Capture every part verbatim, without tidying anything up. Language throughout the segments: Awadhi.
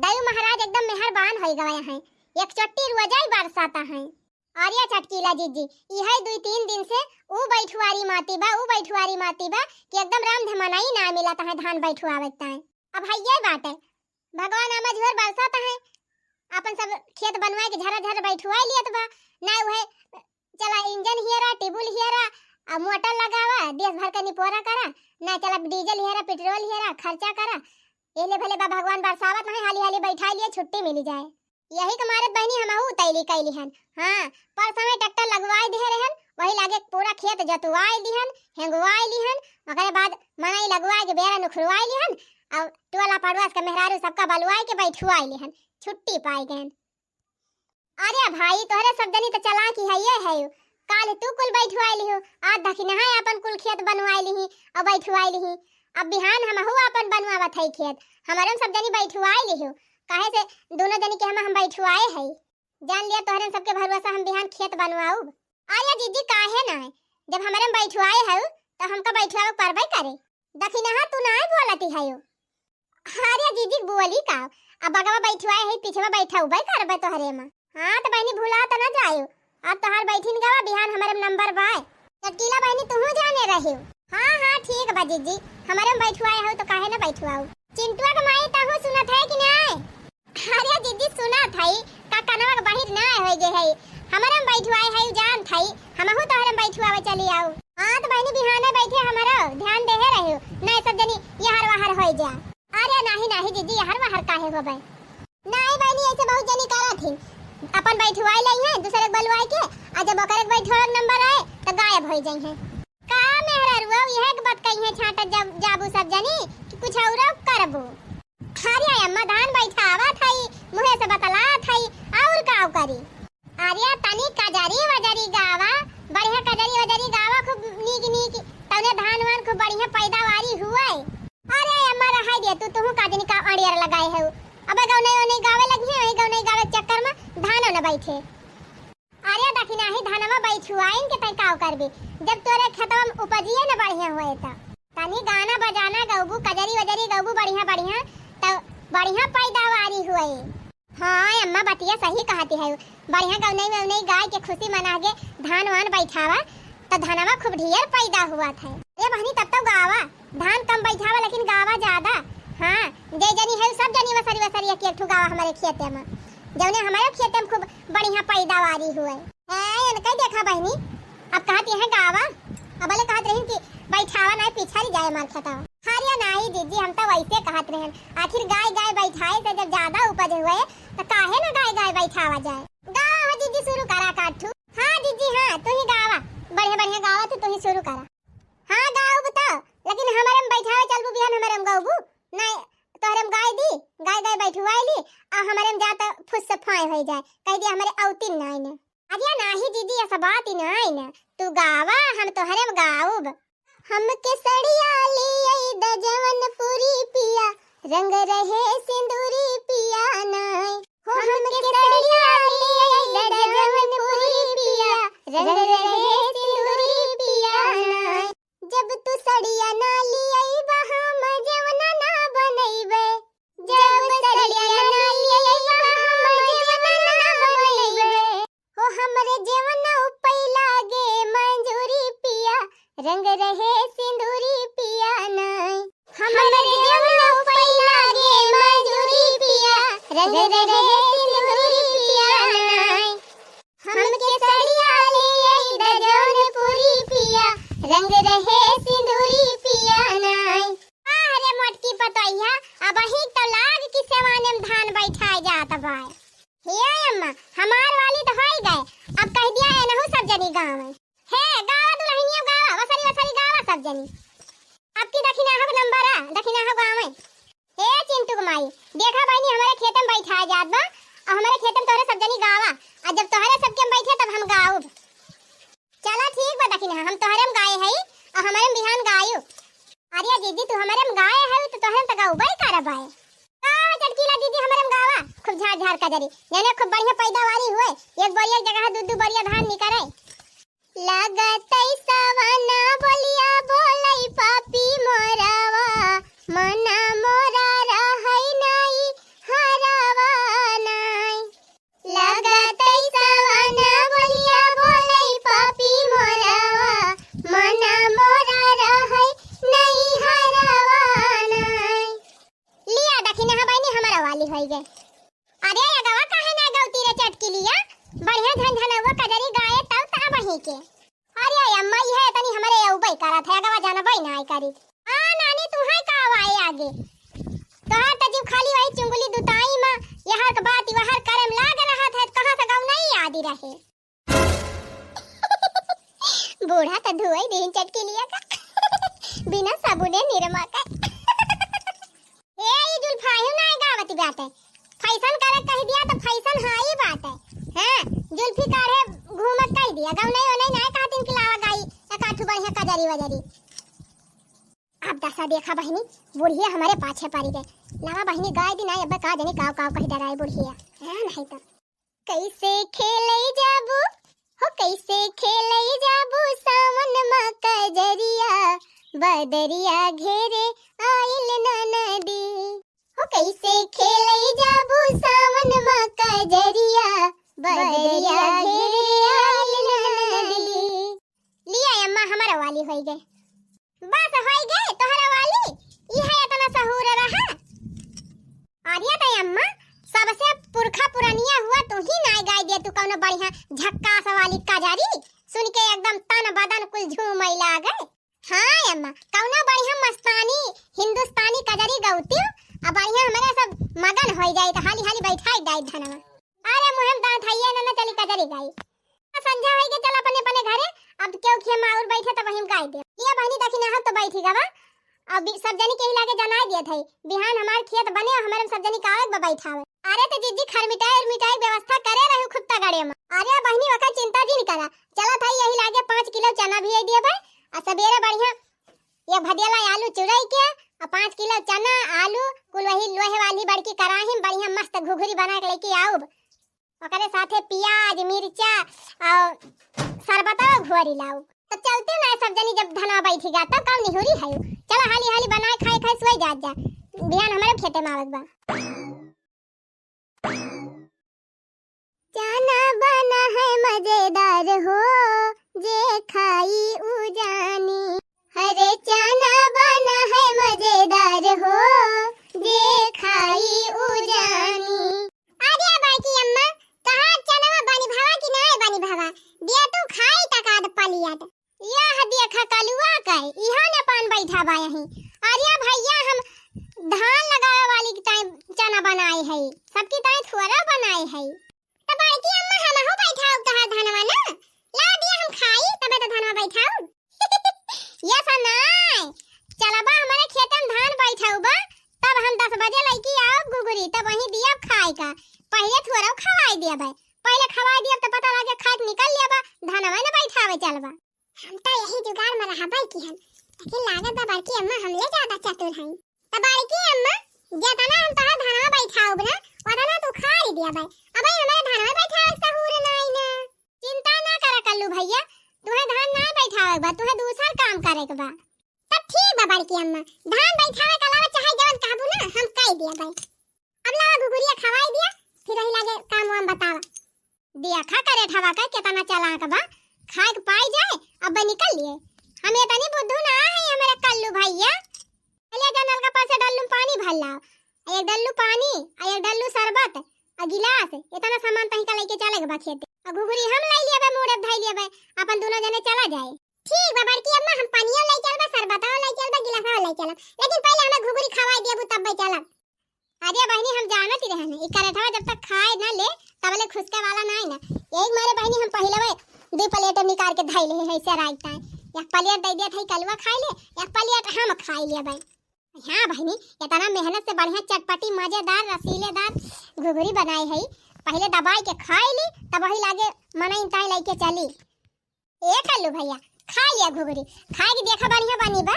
दयू महाराज एकदम मेहरबान होइ गवा हैं, एक चट्टी रोजाई बरसाता हैं। अरे चटकीला जिज्जी, इहै दुइ तीन दिन से ऊ बैठुआरी माती बा, ऊ बैठुआरी माती बा कि एकदम राम धमनाई ना मिलत है धान बैठुआवे के ताईं। अब हइये बाटे, भगवान अमा झोर बरसात है, अपन सब खेत बनवाए के झरा झर बैठुआई लियत बा, ना उहे चला इंजन हियरा, टिबुल हियरा, आ मोटर लगावा, देश भर के निपोरा करा, ना चला डीजल हियरा, पेट्रोल हियरा, खर्चा करा। एले भले बा भगवान बरसावत नहीं, हाली हाली बैठाई लिए, छुट्टी मिली जाए। यही के मारत बहिनी हमहू उतैली कैली हन। हाँ, परसवे ट्रैक्टर लगवाई दिहे रहन, वही लागे पूरा खेत जतुआई दिहन, हेंगवाई लिहन, ओकरे बाद मनई लगवाई के बेरा नुखरवाई लिहन, और टोला पड़ोस के मेहरारू सबका बलवाई के बैठुआई लिहन, छुट्टी पाई गएन। अरे भाई, तोहरे सब जनी तो चालाक ही हइये है, काल तू कुल बैठुआई लिहू, आज दखिनहा अपन कुल खेत बनवाई लिही और बैठुआई लिही। अब बिहान हमहू अपन बनवावत है खेत, हमरम सब जनी बैठुआई लिहू, काहे से दोनों जनी के हम, हम बैठुआए है। जान लिया तोहरे सबके भरोसा हम बिहान खेत बनवाउब। अरे जिज्जी, काहे ना है, जब हमरम बैठुआए है तो हमका बैठुआवे परबे करे। दखिनहा तू ना बोलती है। अरे जिज्जी बोली का, अब बगवा बैठुआए है, पीछे में बैठउबे करबे तोहरे में। हाँ तो बहिनी भुला तो ना जायो, अब तोहार बैठिन गवा बिहान हमरे में नंबर बाय। चटकीला बहिनी तुहू जाने रहियो। हाँ हाँ ठीक बा जिज्जी, हमरे में बैठुआए हो तो काहे ना बैठुआऊ। चिंटुआ के माई तहू सुनत है कि नाय? अरे जिज्जी सुनत है, का कनवा के बहिर ना होई गे है, हमरे में बैठुआए है जान थाई, हमहू तोहरे में बैठुआवे चली आऊ। हाँ तो बहिनी बिहाने बैठे हमरो ध्यान देहे रहियो, ना सब जनी यहर वहर होई जा। अरे नाही नाही जिज्जी, यहर वहर काहे होबे? नाही बहिनी, ऐसे बहुत जनी करत ही, अपन बैठवाई लई है दूसरे के बलवाई के, आ जब ओकरे के बैठवावे के नंबर आए तो गायब होई जाई है। का मेहरारू, यह एक बात कही है छाटत जब जाबू सब जनी कि कुछ और करबू। अरे अम्मा, धान बैठावा थाई, मुहे से बतला थाई, और का करी? अरे तनी कजरी वजरी गावा, बढ़िया कजरी वजरी गावा, खूब नीक नीक, तउने धान वान खूब बढ़िया पैदावारी हुए। अरे अम्मा रहाई दे तू, तुहू का जनी का अड़ियर लगाए है। अबे गौनई ओनई गावे लगी है, वही गौनई गावे के चक्कर में धानो न बैठे। अरे दखिनहा ही धनवा बैठुआइन के तै काव करबे, जब तोरे खेतवा में उपजिए न बढ़िया हुए त। तनी गाना बजाना गौबू, कजरी वजरी गौबू बढ़िया बढ़िया, त बढ़िया पैदावारी हुए। हाँ अम्मा, बतिया सही कहती है। बढ़िया गौनई में उनई गाय के खुशी मना के धान वान बैठावा, तो धनवा खूब ढेर पैदा हुआ था। अरे बहनी, तब तो गावा, धान कम बैठावा लेकिन गावा ज्यादा। हाँ, जे जनी है सब जनी वसरी वसरी एक एक ठो गावा हमारे खेते में, जौने हमारे खेते में खूब बढ़िया पैदावारी हुए। हैं, इनका देखा बहनी, अब कहत यह गावा, अब बोले कहत रही कि बैठावा ना, पिछड़ी जाए मार खेतवा। अरे नाही जिज्जी, हम तो वैसे कहत रहन, आखिर गाय गाय बैठाए से जब ज्यादा उपज हुए तो काहे ना गाय गाय बैठावा जाए। गावा हो जिज्जी, शुरू करा काठू। हाँ जिज्जी, हाँ तू ही गावा, बढ़िया बढ़िया गावा तू, तू ही शुरू करा। हाँ गाउब तो, लेकिन हमारे में बैठावे चलबू बिहान हमारे में गौबू, नहीं तोहरे में गाय दी, गाय गाय बैठवाई ली, आ हमारे में जा तो फुस से फाय हो जाए, कह दिया हमारे औतिन नाई ने। अरे नाही जिज्जी, ऐसा बात ही नाई ना, तू गावा, हम तोहरे में गाउब। हमके सड़िया ले आई द जवनपुरी पिया, रंग रहे सिंदूरी पिया नाई। हो हमके सड़िया ले आई द जवनपुरी पिया, रंग रहे सिंदूरी पिया नाई। जब तू सड़िया ना ले आई बा हम जवना ना बनैबे, जब सड़िया ना ले आई बा हम जवना ना बनैबे। हो हमरे जेवन उपई लागे मंजूरी पिया, रंग रहे सिंदूरी पिया नाई। हमरे जेवन उपई लागे मंजूरी पिया, रंग रहे सिंदूरी पिया नाई। हमके सड़िया ले आई द जौनपुरी पिया, रंग रहे सिंदूरी पिया नाई। अरे मोटकी पतोहिया, अबही तो लाग कि सेवाने में धान बैठाए जात बाय। हे अम्मा, हमार वाली तो होई गए, अब कह दिया एनहू सब जनी गावे। हे गावा दुल्हनिया गावा, वसरी वसरी गावा सब जनी। अब की दखिनहा के नंबर आ, दखिनहा गावे। हे चिंटू के माई, देखा बहिनी हमारे खेते में बैठा जात बा, और हमारे खेते में तोहरे सब जनी गावा, और जब तोहरे सबके में बैठे तब हम गाउब। चला ठीक बा दखिनहा, हम तोहरे में गाए हई, और हमारे में बिहान गायु। अरे दीदी, तू हमरे में गाए है तो तोहरे में तो गाउबे करब है। गावा चटकीला दीदी, हमरे में गावा, खूब झार झार कजरी, जने खूब बढ़िया पैदावारी हुए, एक बोरिया के जगह दू दू बोरिया धान निकरे। लागत सवना बोलिया बोलई पापी मोरावा, मना मोरा रहई नाई हरा। होई गए। अरे अगवा काहे ना गौती रे चटकिलिया, बढ़िया झनझनवा कजरी गाए तब ता बही के। अरे अम्मा, इहे तनी हमरे अउबे करत है, अगवा जानबे नाय करी। आ नानी, तू है का आए आगे? तोहार त जीव खाली वही चुंगली दुताई मा, यहर के बात वहर करे में लाग रहत है, कहाँ से गौनई याद रहे। बूढ़ा त धुआई देहिन चटकिलिया का। बिना साबुने निरमा का। ए, ई जुल्फाहियो नाय गावत बाटे। फैशन करे कह दिया त फैशन हाई बाटे। हाँ, जुल्फी काढ़े घूमत कह दिया। गौनई ओनई नाय कहतिन कि लावा गाई, एक आठू बढ़िया कजरी वजरी। अब दशा देखा बहिनी, बुढ़िया हमरे पाछे पड़ी गए। लावा बहिनी गाय दी नाय, अब का जनी काव काव कह डराए बुढ़िया। हाँ, नहीं तो। कैसे खेलै जाबू, हो कैसे खेलै जाबू सावन मा कजरिया, बदरिया घेरे आइल ननदी। हो कैसे खेलै जाबू सावन मा कजरिया, बदरिया घेरे आइल ननदी। लिया अम्मा, हमारा वाली होई गए। बस होई गए तोहरा वाली, इहे इतना सहूर रहा। अरे त अम्मा, सबसे पुरखा पुरनिया हुआ तू ही नाय गाय दे, तू कौनो बढ़िया झक्कास वाली कजरी सुन के एकदम तन बदन कुल झूमै लागे। हाँ अम्मा, कौनो बढ़िया मस्तानी हिंदुस्तानी कजरी गौती, अब बढ़िया हमरे सब मगन होई जाई त हाली हाली बैठाई डाई धनवा। अरे मुँह में दांत हइये ना, ना चली कजरी गाई। संझा होई के चल अपने अपने घरे, अब केहू खेमा और बैठे तब हम गाय दे। ये बहिनी देखी ना हम तो बैठी गवा, अब सब जनी के ही लागे जनाई दिए थे, बिहान हमार खेत बने और हमारे में सब जनी का आवे बा बैठावे। अरे तो जिज्जी खर मिटाई और मिटाई व्यवस्था करे रहू खूब तगड़े में। अरे बहिनी ओकर चिंता जिन करा, चला था यही लागे पाँच किलो चना भी दिए भाई, और सबेरे बढ़िया एक भदेला आलू चुराई के, और पाँच किलो चना आलू कुल वही लोहे वाली बड़की कढ़ाई में बढ़िया मस्त घुघुरी बना के लेके आऊब। ओकरे साथे पियाज, मिर्चा और शरबतवा घोरी लाऊ। तो चलते ना सब जनी जब धनवा बैठी गा तब काम निहुरी है। चला हाली हाली बनाए खाए खाए सोई जात जा। बिहान हमारे खेते में आवत बा। चना बना है मजेदार हो, जे खाई उ जानी। हरे चना बना है मजेदार हो, जे खाई उ जानी। अरे बड़की अम्मा, तहार चनवा बनी भवा कि नाय बनी भवा? दिया तू खाई तकाद पलियत। यह देखा कलुआ कहे, इहा ने पान बैठा बा यहीं। अरे भैया, हम धान लगावे वाली की ताई चना बनाए है, सबकी ताई थोड़ा बनाए है। तो बड़की अम्मा, हमहू बैठाओ तहार धनवा ना, ला दिया हम खाई, तबे तो धनवा बैठाओ। ये सब नाय, चलबा हमारे खेते में धान बैठाऊ बा, तब हम दस बजे लइकी आओ घुघुरी, तब वहीं दिया खाए का। पहले थोड़ा खवाई दिया भाई, पहले खवाई दिया तो पता लगे खाए के निकल लिया बा, धनवा न बैठावे चलबा। हम तो यही जुगाड़ में रहबे की हन, लेकिन लागत बा बड़की अम्मा हमले ज्यादा चतुर हई। त बड़की अम्मा, जेतना हम तोहार धनवा बैठाउब ना, ओतना तू खा ही दिया भाई। अब हमारे धनवा बैठावे सहूर नाई ना। चिंता ना करा कल्लू भैया, तुहे धान ना बैठावे के बा, तुहे दूसर काम करे के बा। तब ठीक बा बड़की अम्मा, धान बैठावे के अलावा चाहे जवन कहबू ना, हम कई दिया भाई। अब लावा घुघुरिया खवाई दिया, फिर वही लागे काम वाम बतावा। देखा करे ठवा का केतना चालाक बा, खाए के पाई जाए, अब निकल लिए। हम इतनी बुद्धू ना है हमारे कल्लू भैया। ले जा नलका पर से डल्लू में पानी भर लाओ, एक डल्लू पानी, आ एक डल्लू शरबत, आ गिलास, इतना सामान तहीं का लेके चले के बा खेते। आ घुघुरी हम ले लिए बे, मूड़े धई लिए बे, अपन दोनों जने चला जाए। ठीक बा बड़की अम्मा, हम पानियो ले चलबा, शरबतो ले चलबा, गिलासो ले चलब, लेकिन पहले हमें घुघुरी खवाई देबू तब चलब। अरे बहिनी, हम जानत ही रहन, ई करेठवा जब तक खाए ना ले, तब ले खुसके वाला नाई ना। यही मारे बहिनी, हम पहिले दो प्लेट निकाल के धई ले है, ऐसे राखता है। एक प्लेट दे दिया था, कलवा खाई ले, एक प्लेट हम खाई ले भाई। हाँ बहिनी, इतना मेहनत से बढ़िया चटपटी, मजेदार, रसीलेदार घुघुरी बनाई है, पहिले दबाई के खाई ली, तब वही लागे मनई ताई लेके चली। ए कल्लू भैया, खा लिया घुघुरी, खाए के देखा बढ़िया बनी बा।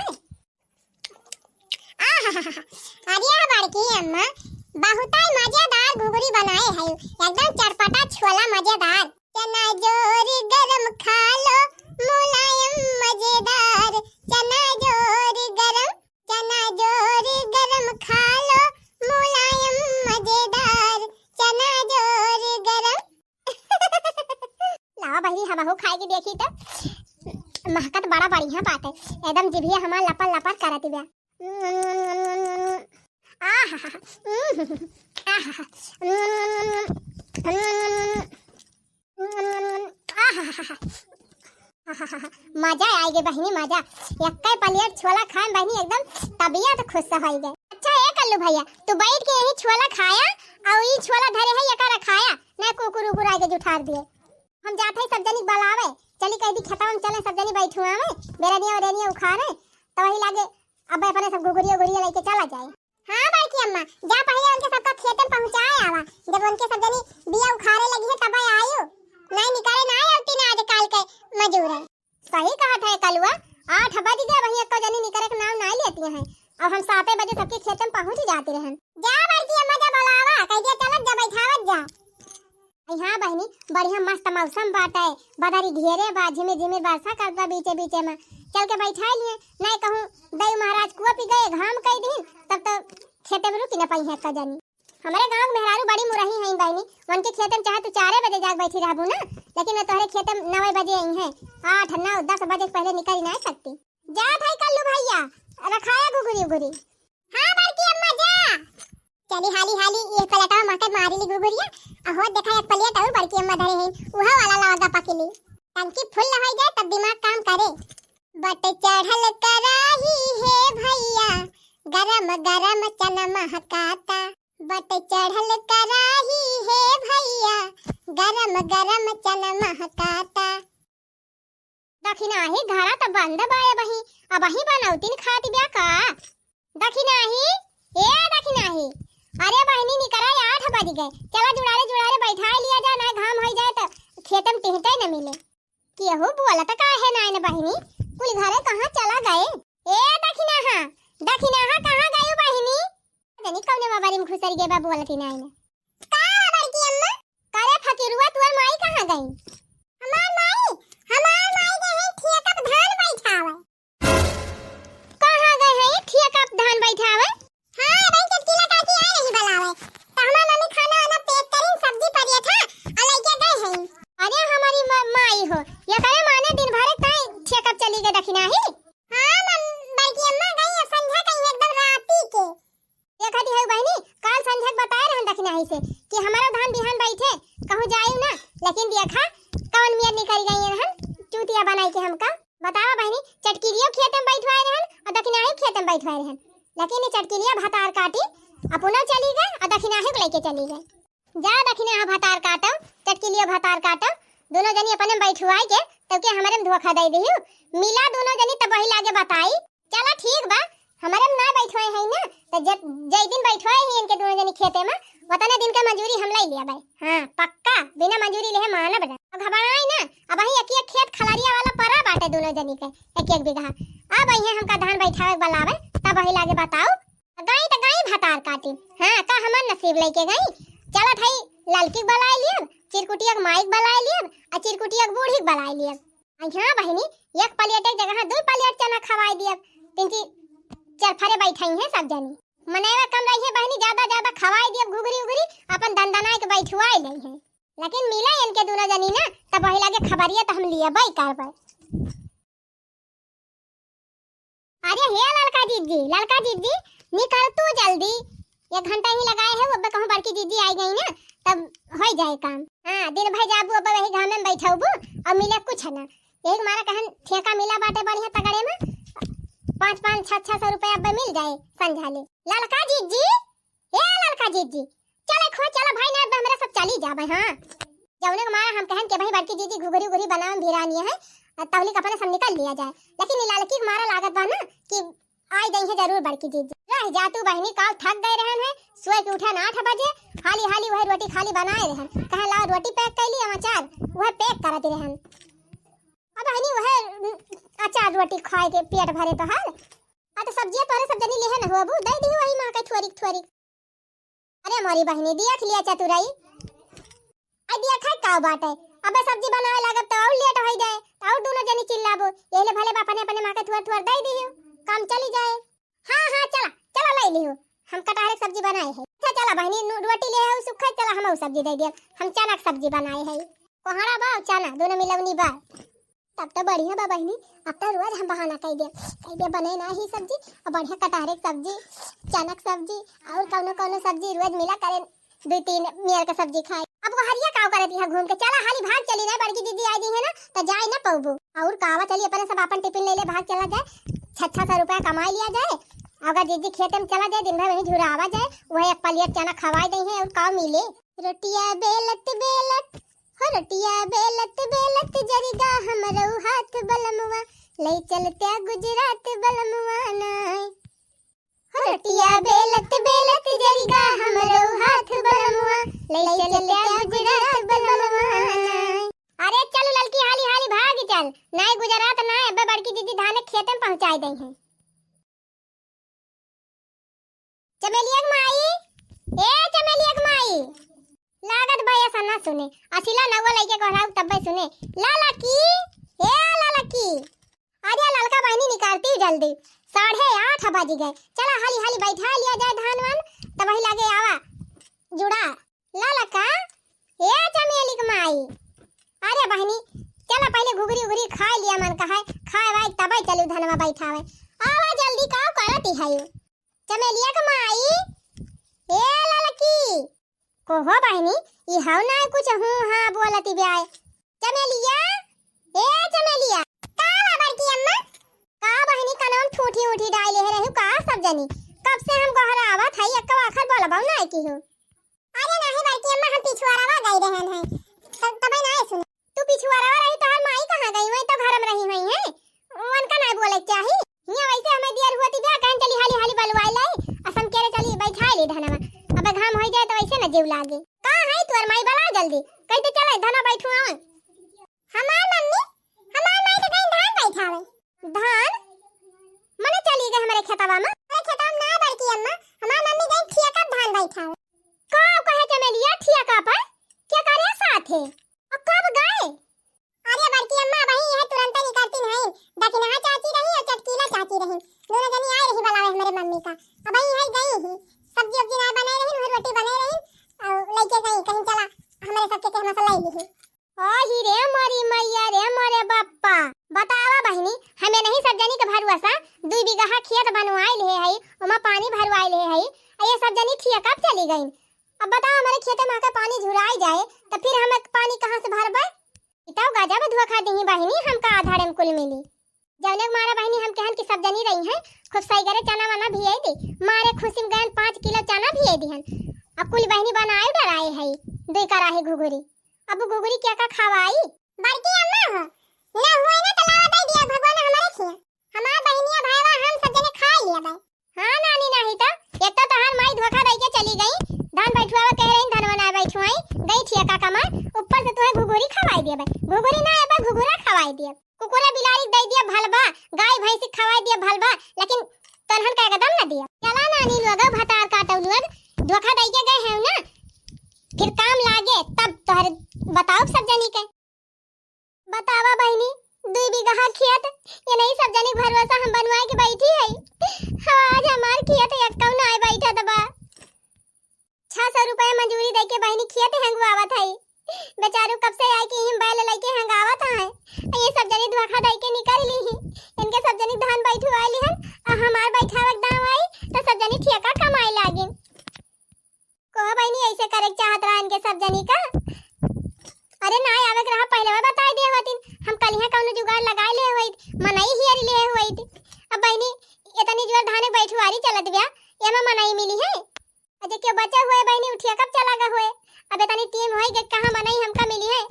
आहाहाहा, अरे बड़की अम्मा, बहुत ही मजेदार घुघुरी बनाए है, एकदम चटपटा छोला मजेदार। चना जोर गरम खा लो, मुलायम मजेदार। चना जोर गरम, चना जोर गरम खा लो, मुलायम मजेदार। चना जोर गरम। लावा बहिनी, हमहू खाए के देखी तो। महकत बड़ा बढ़िया बाटे, एकदम जिभिया हमार लपर लपर करत बा। आहा, उम, आहा, उम, उम, आहा। मजा आइ गए बहिनी, मजा। एक्कै plate छोला खाए में बहिनी एकदम तबियत खुश होइ गए। अच्छा ए कल्लू भैया, तू बैठ के यही छोला खाया अउ ई छोला धरे है एका रखाया, ना कुकुर उकुर आइके जुठार दिए। हम जात है सब जनी बलावे, चली कह दी खेतवा में चले सब जनी बैठुआ में, बेरनिया ओरनिया उखाड़े, तो वही लागे अब अपने सब घुघुरिया उघुरिया लेके चला जाए। हाँ बड़की अम्मा, जा पहिले उनके सबका खेतन पहुँचाए आवा, जब उनके सब जनी बिया उखाड़े लगी है तब आयु, नहीं निकले ना आउती ना आज काल के मजूरन। सही कहत है कलुआ, आठ बज गए, वही एको जनी निकरे के नाम नाई लेती हैं। अब हम साते बजे सबके खेते में पहुँच जाती रहन। जा बड़की अम्मा, जा बोलावा, कह दिया चलत जा, बैठावत जा। अरे हाँ बहिनी, बढ़िया मस्त मौसम बाटे, बदरी घेरे बा, झिमिर झिमिर बरसा करत बा बीचे बीचे में, चल के बैठा लिए। नहीं कहूँ दई महाराज कुआ पी गए, घाम कई दिन, तब तो खेते में रुकी न पाई है एको जनी। हमरे गाँव के मेहरारू बड़ी मुरही हैं बहिनी, उनके खेते में चाहे तू चारे बजे जाके बैठी रहबू ना, लेकिन मैं तोहरे खेते में नवे बजे आई हैं, आठ नौ दस बजे के पहले निकल ही नहीं सकती। जा भाई कल्लू भैया, रखाया घुघुरी उघुरी। हाँ बड़की अम्मा जा। चली हाली हाली ये पलटवा माके मारी ली घुघुरिया, आ हो देखा एक plate और बड़की अम्मा धरे हैं, उहा वाला लावा गपा के लिए। टंकी full न हो जाए तब दिमाग काम करे। बट चढ़ल कराही हे भैया, गरम गरम चन महकाता। बट चढ़ल कराही हे भैया, गरम गरम चन महकाता। दखिनाही घरा त बंद बा ए बही, अबही बनौतिन खात ब्या का? दखिनाही, ए दखिनाही, अरे बहिनी निकरा, आठ बज गए, चला जुड़ारे जुड़ारे बैठाए लिया जा, ना घाम होइ जाए त खेते में टिहटे न मिले। केहू बोलत काहे नाइन बहिनी? कुल घरे कहाँ चला गए? ए दखिनाहा, दखिनाहा कहाँ गयू बहिनी? जनी कौने बबरी में घुसर गए बा बोलती नाइन। का बड़की अम्मा? करे फकीरुआ तोर माई कहाँ गई? हमार माई, हमार माई गए हैं ठेका पे धान बैठावे। कहाँ गए हैं ठेका पे धान बैठावे? हाँ, ए बहिन, चटकीला काकी आए रही बलावे। त हमार मम्मी खाना वाना pack करी, सब्जी परिया था, और लइके गए हैं। अरे हमारी म-, माई हो, ये करे माने दिन भर ताई ठेका पे चली गए दखिनाही। हाँ, मम-, बड़की अम्मा गई, अब संझा कहीं एकदम राती के। देखा दी है बहिनी, काल संझा के बताए रहन दखिनाही से कि हमारा धान बिहान बैठे, कहूँ जायू ना, लेकिन देखा कौन मियर निकल गई रहन, चूतिया बनाई के हमका। बतावा बहिनी, चटकिलियो खेते में बैठवाए रहन और दखिनाही खेते में बैठवाए रहन, लेकिन ये चटकिलिया भतार काटी, अपनो चली गए और दखिनाही को लेके चली गए। जा दखिनाहा भतार काटो, चटकिलियो भतार काटो, दोनों जनी अपने में बैठवाई के तब के हमरे में धोखा दे दिहू। मिला दोनों जनी तब वही लागे बताई। चला ठीक बा, हमरे में ना बैठवाए है ना, तो जब जय दिन बैठवाए ही इनके दोनों जनी खेते में, वतने दिन का मजूरी हम ले लिया भाई। हाँ पक्का, बिना मजूरी लेहे मानब ना। अब घबराई ना, अब वही एक एक खेत खलरिया वाला परा बाटे दोनों जनी के, एक एक बीघा। अब वही हमका धान बैठावे के बलावे, तब वही लागे बताओ। गई त गई भतार काटी। हाँ, का हमार नसीब लइके गई? चलत हई ललकी के बलाए लियब, चिरकुटिया के माई के बलाए लियब, आ चिरकुटिया के बूढ़ी के बलाए लियब। आ हाँ बहिनी, एक plate एक जगह दुई plate चना खवाए दियब। तिनकी चरफरे बैठाई हैं सब जनी। मनैवा कम रही है बहिनी, ज्यादा ज्यादा खवाए दियब घुघरी उघरी, अपन दनदनाए के बैठुआए ले हैं। लेकिन मिले इनके दोनों जनी ना, तब वही लागे खबरिया त हम लियबे करबे। अरे हे ललका जीजी, ललका जीजी, निकल तू जल्दी। एक घंटा ही लगाए है, वो कहूँ बड़की जीजी आई गई ना, तब हो जाए काम। हाँ, दिन भर जाबू, अब वही घामे में बैठबू और मिले कुछ ना। यही मारा कहन ठेका मिला बाटे बढ़िया तगड़े में, पाँच पाँच छः छः सौ रुपया अब मिल जाए संझा ले। ललका जीजी, ए ललका जीजी, चले खो, चला भाई, ना अब हमरा सब चली जाबे। हाँ, जौने के मारा हम कहन के भाई बड़की जीजी घुघरी उघरी बनावे में भिरानी है, और तौली कपड़े सब निकल लिया जाए, लेकिन ई ललकी के मारा लागत बा ना कि आई गई है जरूर बड़की जीजी। रह जा तू बहिनी, काल थक गए रहन है, सोए के उठन आठ बजे, हाली हाली वही रोटी खाली बनाए रहन, कहे लाओ रोटी pack कर ली, अचार वह pack करत रहन। अब बहिनी वह अचार रोटी खाए के पेट भरे तोहार। आ तो सब्जिया तोहरे सब जनी लेहे न हो, अबू दे दी वही माँ के थोरिक थोरिक। अरे मोरी बहिनी, देख लिया चतुराई। आ देखा का बात है, अबे सब्जी बनावे लागब तो और late हो जाए, तो और दोनों जनी चिल्लाबो। यही ले भले बा अपने अपने माँ के थोर थोर दे दियो, काम चली जाए। हाँ हाँ, चला चला, ले लियो, हम कटहरे के सब्जी बनाए है। अच्छा चला बहिनी, नु-, रोटी ले आओ सुखा, चला हम सब्जी दे दिया, हम चना के सब्जी बनाए है। कोहड़ा बा और चना दोनों मिलवनी बा। तब तो बढ़िया बा बहिनी, अब तो रोज हम बहाना कइ देब, कइ देब बने ना ही सब्जी, और बढ़िया कटहरे के सब्जी, चना के सब्जी, और कौनो कौनो सब्जी रोज मिला करे, दुइ तीन मेर के सब्जी खाए। अब वो हरिया काव करत यहाँ घूम के, चला हाली भाग चली ना, बड़की दीदी आ जइहैं ना, तो जाए ना पउबू। और कावा चली अपने सब आपन टिफिन ले ले भाग चला जाए, छह छह सौ रुपया कमाई लिया जाए, अगर दीदी खेते में चला जाए, दिन भर वहीं झुरावा जाए, वही एक पलिया चना खवाई दइहैं और काव मिले। रोटिया बेलत बेलत, हो रोटिया बेलत बेलत जरिगा हमरो हाथ बलमुआ, ले चलत्या गुजरात बलमुआ नाय। हो रोटिया बेलत बेलत जरिगा हमरो हाथ बलमुआ, ले चलत्या गुजरात बलमुआ नाय। अरे चल ललकी, हाली हाली भाग चल, नाय गुजरात नाय, अबे बड़की दीदी धान खेते में पहुँचाई दइहैं। चमेलिया के माई, ए चमेलिया के माई। लागत बा ऐसा ना सुने, असिला नौवा लइके गोहराऊ तब्बे सुने। लाला की, ए लाला की। अरे ललका बहिनी निकरती जल्दी, साढ़े आठ बजि गए। चला हाली हाली बैठा लिया जाए धान वान, तब वही लागे आवा जुड़ा। ललका, ए चमेली के माई, अरे बहिनी, चला पहिले घुघरी उघरी खाए लिया मन कहे, खाए वाए तबे चलू धनवा बैठावे। आवा जल्दी, काव करती है? चमेलिया के माई, ए ललकी, कोहो बहिनी, ई हौ ना कुछ हूँ हाँ बोलती ब्याय। चमेलिया, ए चमेलिया। का बा बड़की अम्मा? का बहिनी कनवा में ठूठी उठी डाले है रहू का सब जनी? कब से हम गोहरावत हई, एक्को आखर बोलबौ ना की हो। अरे नाही बड़की अम्मा, हम पिछुआरवा गई रहन है, तब तबे ना सुन। तू पिछुआरवा रही, तोहर माई कहाँ गई? वही तो घर में रही हुई है, उनका ना बोले के चाही। हियाँ वैसे हमें दियर हुआ थी ब्याह, कहन चली हाली हाली बलुआई लाई, असम केरे चली बैठाई ली धनवा, अब घाम हो जाए तो वैसे न जीव लागे। कहाँ है तोहर माई? बला जल्दी, कहते चले धना बैठू आवे। हमार मम्मी, हमार माई तो गई धान बैठावे। धान? मने चली गई हमारे खेतवा में? अरे खेतवा में ना बड़की अम्मा, हमार मम्मी गई ठियका धान बैठावे। का कहे चमेलिया ठियका पर? के करे साथ है? और कब गए? अरे बड़की अम्मा, वही यह तुरंत निकरती नहीं, दकिनहा चाची रही और चटकीला चाची रही, दोनों जनी आए रही बलावे हमारे मम्मी का। अब वही यही गई ही, सब्जी उब्जी ना बनाए रही, वही रोटी बनाए रही और लेके गई कहीं, चला हमारे सबके के मसाला ले ली। ओ ही रे मोरी मैया रे मोरे बप्पा, बतावा बहिनी, हमें नहीं सब जनी के भरुआ सा दुई बीघा खेत बनवाई ले है, ओमा पानी भरवाई ले है, आ ये सब जनी ठिया कब चली गई? अब बताओ, हमारे खेते में आके पानी झुराई जाए, तो फिर हम पानी कहाँ से भरबे? इताऊ गजब धोखा दिही बहिनी, हमका आधारे में कुल मिली। जौने के मारा बहिनी हम कहन कि सब जनी रही हैं, खूब सही करे चना वना भियाई दी, मारे खुशी में गयन पाँच किलो चना भियाई दिहन। अब कुल बहिनी बनाए डराए है दुई कराही घुघुरी। अब घुघुरी क्या का खवाई? बड़की अम्मा हो, न हुए ना तो लावा दे दिया भगवान हमारे खिया। हमार बहिनिया भाईवा हम सब जने खा लिया बे। हाँ नानी, नाही तो एक तो तहार माई धोखा दई के चली गई, धान बैठुआवा कह रही धनवा ना बैठुआई, गई ठियका कमाए, ऊपर से तुहे घुघुरी खवाई दिया बे। घुघुरी ना एबे घुघुरा खवाई दिया, कुकुरा बिलारी दई दिया भलबा, गाय भैंसी खवाई दिया भलबा, लेकिन तनहन का एकदम न दिया। चला नानी लोग, भतार काटो लोग, धोखा दई के गए हैं ना, फिर काम लागे तब तोहरे बताओ सब जनी के। बतावा बहिनी, दुई बीघा खेत, ये नहीं सब जनी भरोसा हम बनवाए के बैठी है। हाँ, आज हमार खेत एक कौन आए बैठा दबा। छह सौ रुपया मजूरी दे के बहिनी खेत हंगवावत है। बेचारू कब से आए कि हिम बैल लेके हंगावत है। आ ये सब जनी धोखा दे के निकल ली ही। इनके सब जनी धान बैठवाए ली हन, आ हमार बैठावक दाव आई, तो सब जनी ठेका कमाए लागिन। कोह बहिनी ऐसे करे के चाहत रहा इनके सब जनी का। अरे ना आवे के रहा, पहले वह बताई दे होतिन, हम कलिहा कौनो जुगाड़ लगाए ले होइत, मनई हियर ले होइत। अब बहिनी इतनी जोर धाने बैठुआरी चलत गया, एमा मनई मिली है? अजे क्यों बचे हुए बहिनी उठिया कब चला गए हुए? अब इतनी टीम होई के कहाँ मनई हमका मिली है?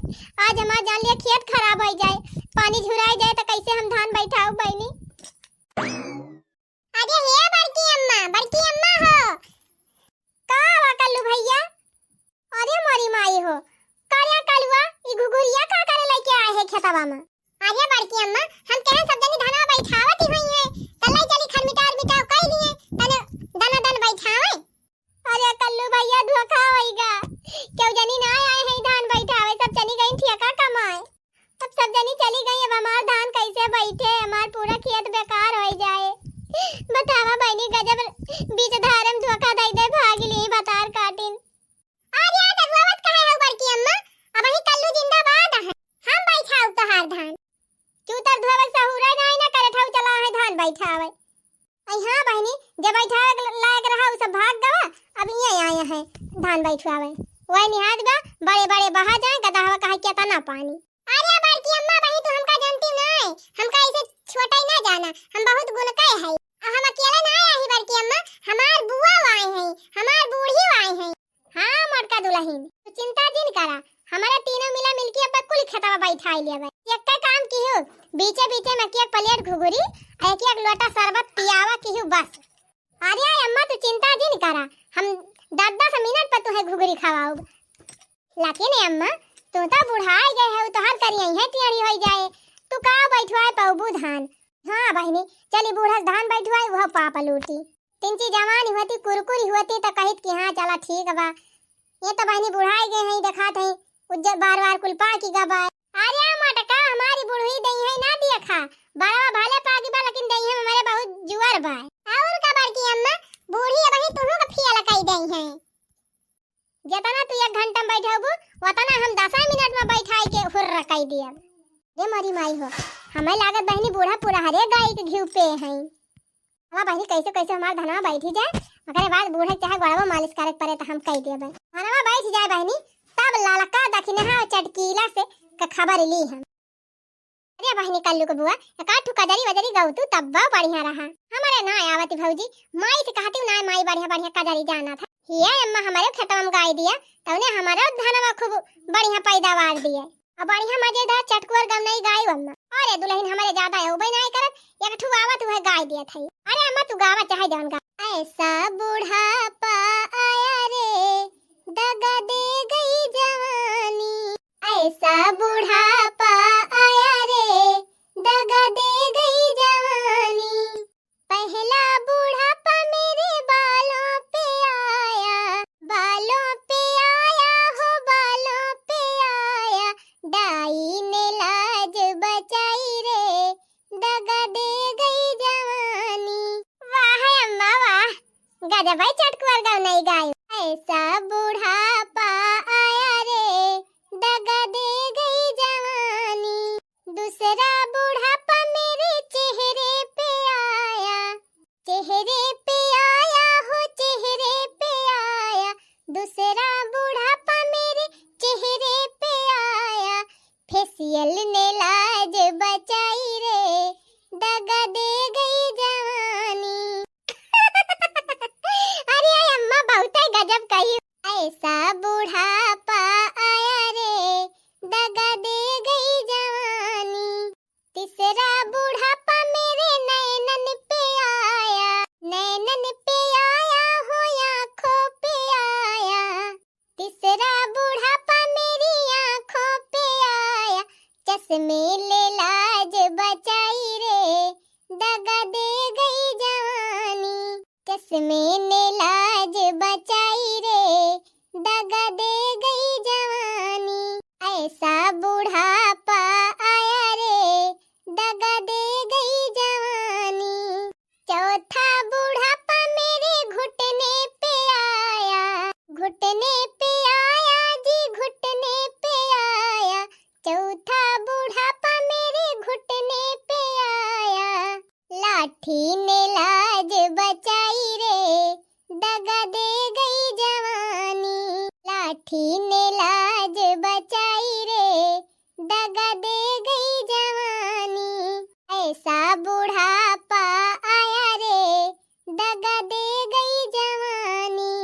आज हमार जान लिया खेत खराब हो जाए, पानी झुराई जाए तो कैसे हम धान बैठाऊ बहिनी? अरे हे बड़की अम्मा, बड़की अम्मा हो। का हुआ कल्लू भैया? अरे मोरी माई हो, का रे कलुआ, ई घुघुरिया का करे लेके आए है खेतवा में? अरे बड़की अम्मा, हम कहे सब जनी धनवा बैठावत ही हुई है, तल्लाई चली खन मिटार मिटाव कई लिए, तने दना दन बैठावे। अरे कल्लू भैया धोखा होइगा, क्यों जनी ना आए है धान बैठावे, सब चली गई ठेका कमाए। अब सब जनी चली गई, अब हमार धान कैसे बैठे, हमार पूरा खेत बेकार हो जाए। बतावा बहिनी, गजब बीच धारम धोखा दई दे भाग ली बतार काटिन। अरे तो रोवत काहे हो बड़की अम्मा, अब ही कल्लू जिंदाबाद है, हम बैठाऊ तोहार धान। बैठावे लायक रहा, उ सब भाग गवा, अब ये आए हैं धान बैठवावे। वही निहाद बा, बड़े बड़े बहा जाए, गदहवा कहे केतना पानी। अरे बड़की अम्मा, बही तू हमका जानती नाय, हमका ऐसे छोटा ही ना जाना, हम बहुत गुण के है। आ हम अकेले ना आए ही बड़की अम्मा, हमार बुआ आई हैं, हमार बूढ़ी आई हैं। हाँ मोटका दुलहिन, तू चिंता जिन करा, हमारे तीनों मिला मिलके अब कुल खेतवा बैठाई लेबे। एक काम किहू, बीचे बीचे में एक एक प्लेट घुघुरी, एक एक लोटा शरबत पियावा किहू बस। अरे अम्मा तू चिंता जिन करा, हम दस दस मिनट पर तुहे घुघुरी खवाउब। लेकिन अम्मा, तू तो बुढ़ाई गए है, तोहर करिया है टेढ़ी होई जाए, तू का बैठवाए पउबू धान? हाँ बहिनी, चली बूढ़स धान बैठवाई, वह पाप लूटी। तिनची जवानी होती, कुरकुरी होती, त कहित कि हाँ चला ठीक बा। ये तो बहिनी बुढ़ाई गए हैं, देखात है उज्जर बार बार कुल पाकी गबा। अरे मोटका, हमारी बुढ़वी दई है ना देखा, बड़वा भले पाकी बा लेकिन दई है हमारे बहुत जुअर बा। और का बड़की अम्मा, बूढ़ी अबही तुहू का फियल कई दई है। जितना तू एक घंटा में बैठबू, उतना हम दस मिनट में बैठाई के हुर्र कई दियब। रे मोरी माई हो, हमें लागत बहिनी बूढ़ा पूरा हरे गाय के घी पे हैं। हमार बहिनी कैसे कैसे हमार धनवा बैठी जाए, ओकरे बाद बूढ़े चाहे गोड़वा मालिश करे के पड़े तो हम कई देबे। धनवा बैठ जाए बहिनी, तब ललका दखिनहा चटकीला से का खबर ली हम। अरे बहिनी कल्लू के बुआ, एक आध ठो कजरी वजरी गौतू तब्बा बढ़िया रहा। हमारे ना आवत भौजी, माई से कहती हूँ ना, माई बढ़िया बढ़िया कजरी जाना था। ये अम्मा हमारे खेतवा में गाय दिया, तौने हमारा धनवा खूब बढ़िया पैदावार दिए। अब बढ़िया मजेदार चटकुअर गवनई गायू अम्मा। अरे दुलहिन हमारे ज्यादा अउबे नाय करत, एक ठू आवत उहे गाय दियत हई। अरे अम्मा तू गावा चाहे जौन गा। ऐसा बुढ़ापा आया रे, दगा दे गई जवानी। ऐसा बुढ़ापा आया रे, दगा दे गई जवानी। पहला बुढ़ापा मेरे बालों पे आया, बालों पे आया हो, बालों पे आया। दाई ने लाज बचाई रे, दगा दे गई जवानी। वाह अम्मा वाह, गजब है चटकुअर गवनई गायू। ऐसा बुढ़ापा आया रे, दगा दे गई जवानी। दूसरा बुढ़ापा मेरे चेहरे पे आया, चेहरे पे आया हो, चेहरे पे आया। दूसरा बुढ़ापा मेरे चेहरे पे आया। फेशियल ने लाज बचाई रे, दगा दे गई जवानी। अरे अम्मा बहुत ही गजब कही। ऐसा बुढ़ापा आया रे, दगा दे गई जवानी। तीसरा बुढ़ापा मेरे नैनन पे आया, नैनन पे आया हो, आँखों पे आया। तीसरा बुढ़ापा मेरी आँखों पे आया, चश्मे ले लाज बचाई रे, दगा दे गई जवानी। चश्मे ने लाज बचाई रे, दगा दे गई जवानी। ऐसा बुढ़ापा आया रे, दगा दे गई जवानी। चौथा बुढ़ापा मेरे घुटने पे आया, घुटने पे आया जी, घुटने पे आया। चौथा बुढ़ापा मेरे घुटने पे आया। लाठी ने लाज बचाई रे, दगा दे गई जवानी। लाठी ने लाज बचाई रे, दगा दे गई जवानी। ऐसा बुढ़ापा आया रे, दगा दे गई जवानी।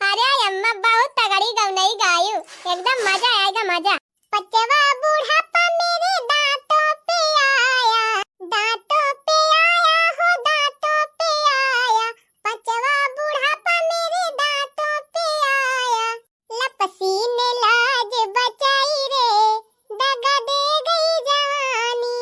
अरे अम्मा बहुत तगड़ी गवनई गायू, एकदम मजा आएगा मजा। पचवा बुढ़ापा मेरे दांतों पे आया, दांतों पे आया हो, दांतों पे आया। पचवा बुढ़ापा मेरे दांतों पे आया। लपसी ने लाज बचाई रे, दगा दे गई जवानी।